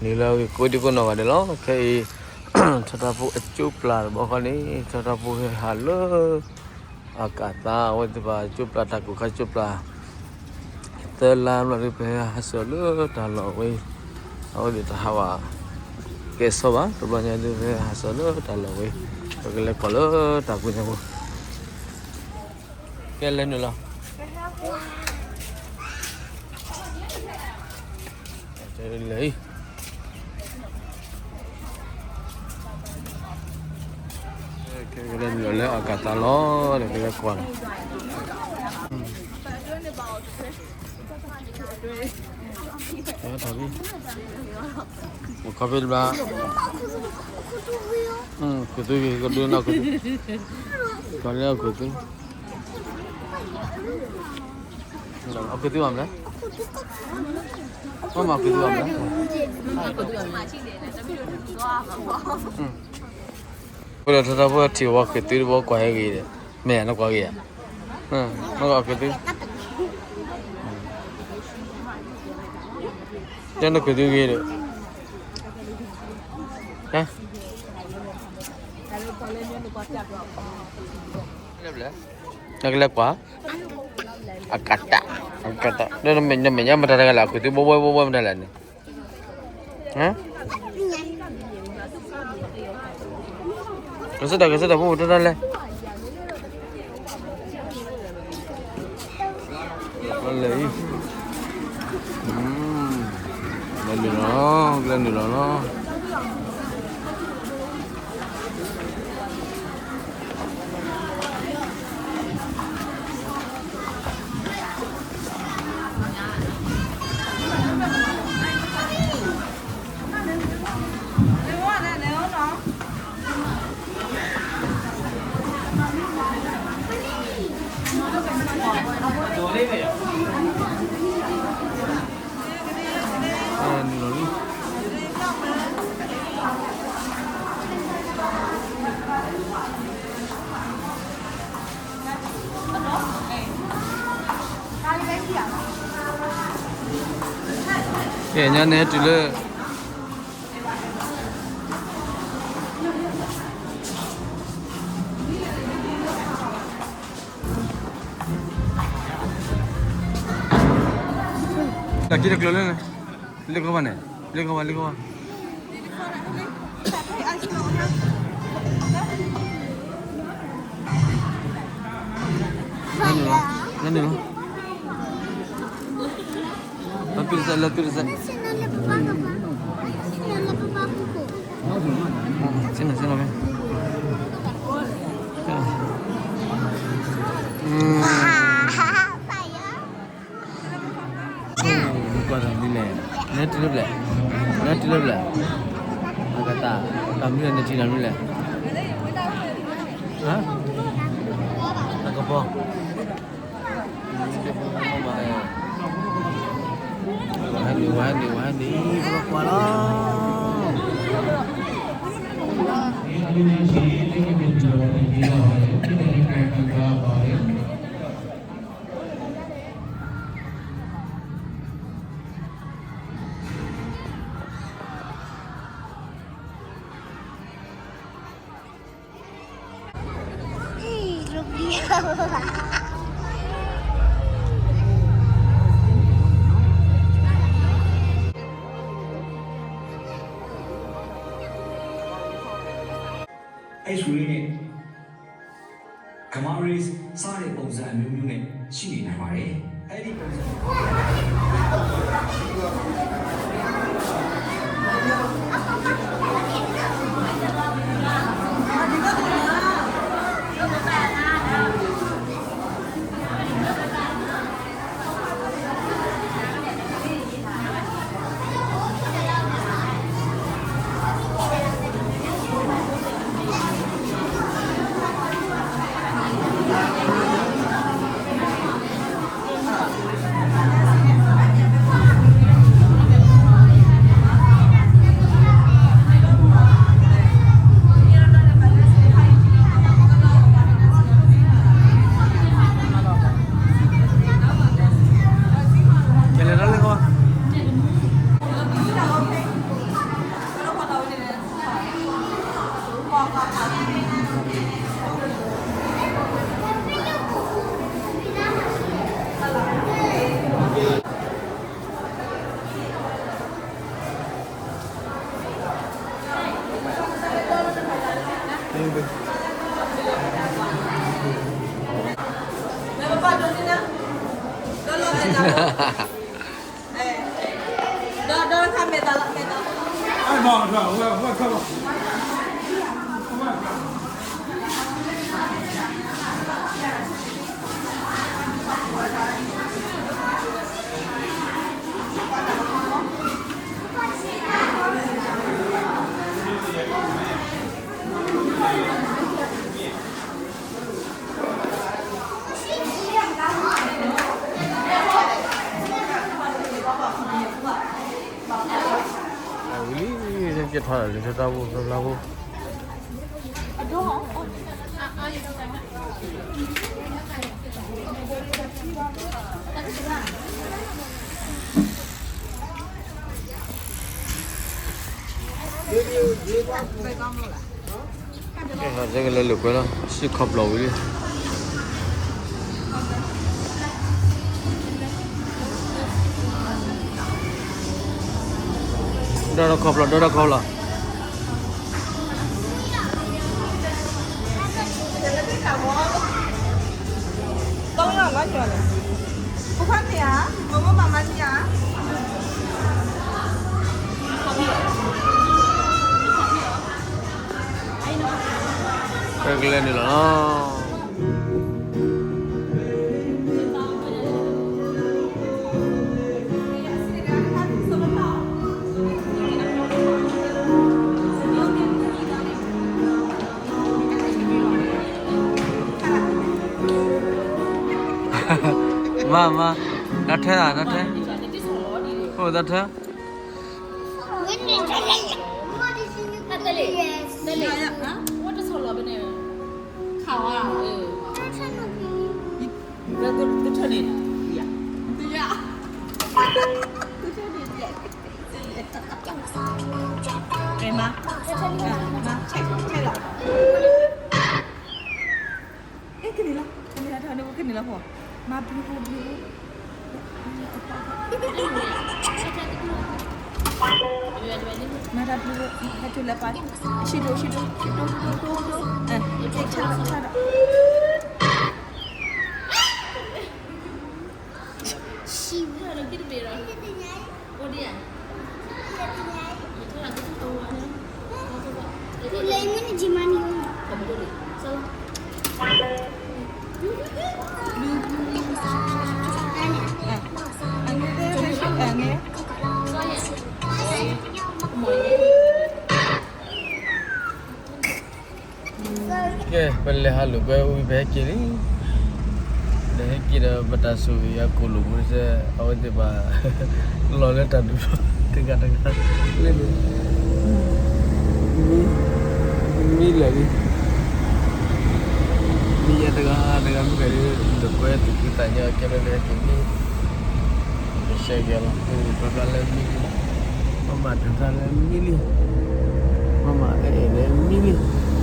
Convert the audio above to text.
နုာ်လၢအဂ့ၢ်ကိးဒံကိးနီၢ်ဂၤဒဲးလီၤ. ခဲအံၤ ထီထီဖိအကၠိပျၢ်တဘျီဃီန့ၣ် ထီထီဖိဟဲဟးလၢ အကးသး အဝဲသ့ၣ်တဖၣ်ကၠိပျၢ် တၢ်ကိၢ်ခါကၠိပျၢ် သၢလါဘျီဒီး ပဟဲဟးစၢၤလၢတၢ်လီၢ်ဝဲ, အဝဲသ့ၣ်တဟးဘၣ်ကဲၣ်ဆိးဘၣ်, တဘျီညါဒုး ပဟဲဟးစၢၤလၢတၢ်လီၢ်ဝဲ, ပကလဲၤကွၢ်လၢတၢ်ပူၤညါပူၤ, ကဲလဲၤနုာ်လီၤ. လဲၤအံၤ, ကဲလဲၤနုာ်လီၤလၢအကးသးလီၤ, ဒီးကလဲၤကွၢ်လီၤ. ခီဖျိတဘျီ, ခူသူၣ်ဂ့ၤကဒုးနီၢ်ခူသူၣ်, ခီဖျိခူသူၣ်, ခူသူၣ်ဘၣ်မလဲၣ်, မ့ၢ်မၤခူသူၣ်ဘၣ်မလဲၣ်, အဃိဒီးထီထီဖိထံၣ်ဝဲခူသူၣ်တဘိကွၢ်ဟဲဂ့ၤဒီး, မ့ၢ်နကွၢ်ဂ့ၤဧါ, နကွၢ်ခူသူၣ်, တဲနခူသူၣ်ဂ့ၤဒီး, နကလဲၤကွၢ်, အကတၢၢ်, အကတၢၢ်, နမဲာ်ညါမတၤတဂၤလဲၣ်, အခူသူၣ်ဘိဘိဘိဘိမတၤလဲၣ်န့ၣ်, ကစၢ်တၢ် ကစၢ်တၢ်ဖိမတၤတၢ်လဲၣ်. လဲၤအံၤ, လဲၤနုာ်လီၤ, လဲၤနုာ်လီၤလီၤ. ကဲ ညါန့ၣ်တုၤလၢ တၢ်က့ၤတကျိၤလၢန့ၣ်, လ့ၣ်ခီဘၣ်န့ၣ်, လ့ၣ်ခီဘၣ် လ့ၣ်ခီဘၣ်. လၢန့ၣ်လီၤ, လၢန့ၣ်လီၤ. လၢသုတစဲး, လၢသုတစဲး. ဆ့ၣ်နီၤ, ဆ့ၣ်နီၤ, ကွၢ်တၢ်မနုၤလဲၣ်, နဲထံၣ်လၢပျဲၢ်, နဲထံၣ်လၢပျဲၢ်, အကတၢၢ်, တၢ်မနုၤလဲၣ်, နဲထံၣ်တၢ်မနုၤလဲၣ်, တၢ်ကပီၤ. ဝဲန့ၣ်, ဝဲန့ၣ်, ဝဲန့ၣ်, ပကကွၢ်လီၤ. Ice cream နဲ့ ကမၣ်ရ့ၣ် စားတဲ့ပုံစံအမျိုးမျိုးနဲ့ ရှိနေနိုင်ပါတယ်။ အဲ့ဒီပုံစံ ဒီး ဒီးတခါမဲာ်သးလီၤ မဲာ်သးလီၤ ဝံၤလံ ကထီၣ်လၢတၢ်ဘူၣ်ဖျါဖျါဖိ ကဲ ဟဲကလဲၤလိာ်ကွဲလီၤ စံၣ်ခီပျီဝံၤလံ ဒီးတၢ်ခီပျီ ဒီးတၢ်ခီပျီ ကလဲၤနုာ်လီၤလီၤ မၤ မၤ တၢ်ထဲဧါ တၢ်ထဲ အိၣ်တၢ်ထဲ တၢ်လ့ၣ် တၢ်လ့ၣ် ဝဲတဆီၣ်လီၤဘဲန့ၣ် ခးဝါ တထၢန့ၣ် တထၢန့ၣ် မၤ မၤ ဆဲးလီၤ အဲ ကန့ၣ်လီၤ ကန့ၣ်လီၤ ထီၣ်န့ၣ် ကန့ၣ်လီၤဖီ မၤဘျုးဘျုး မၤတၢ်ဘျုးဘျုး ဟဲတုၤလၢပှၤ ဆံးဒိၣ် ဆံးဒိၣ် ဆံးဒိၣ် ဒိၣ် ဒိၣ် ဒိၣ် အဲ ဆဲးလီၤ ဆဲးလီၤ ကဲ ပလဲၤဟးလိာ်ကွဲဝံၤ ပဟဲက့ၤလံ ဒီးဟဲက့ၤဒီး ပတၢ်ဆိၣ်ဂ့ၤအကိာ်လိာ်ပူၤ အဝဲသ့ၣ်ဘၣ် လီၤလၢတၢ်ဒူၣ်လီၤ တဂၤတဂၤ လၢန့ၣ် မံ မံလၢာ်လံ မံယဲတဂၤတဂၤ မ့ၢ်ကဲၤလံ လိာ်ကွဲသူၣ်ဖှံသးညီ ကဲလၢလၢဟဲက့ၤမံ ကဆဲးကဲၤလီၤ ပပျၢ်လၢမံလံ မၤမၤဒုးတၢ်လၢမံလံ မၤမၤအဲၣ်အဲၣ်လၢမံလံ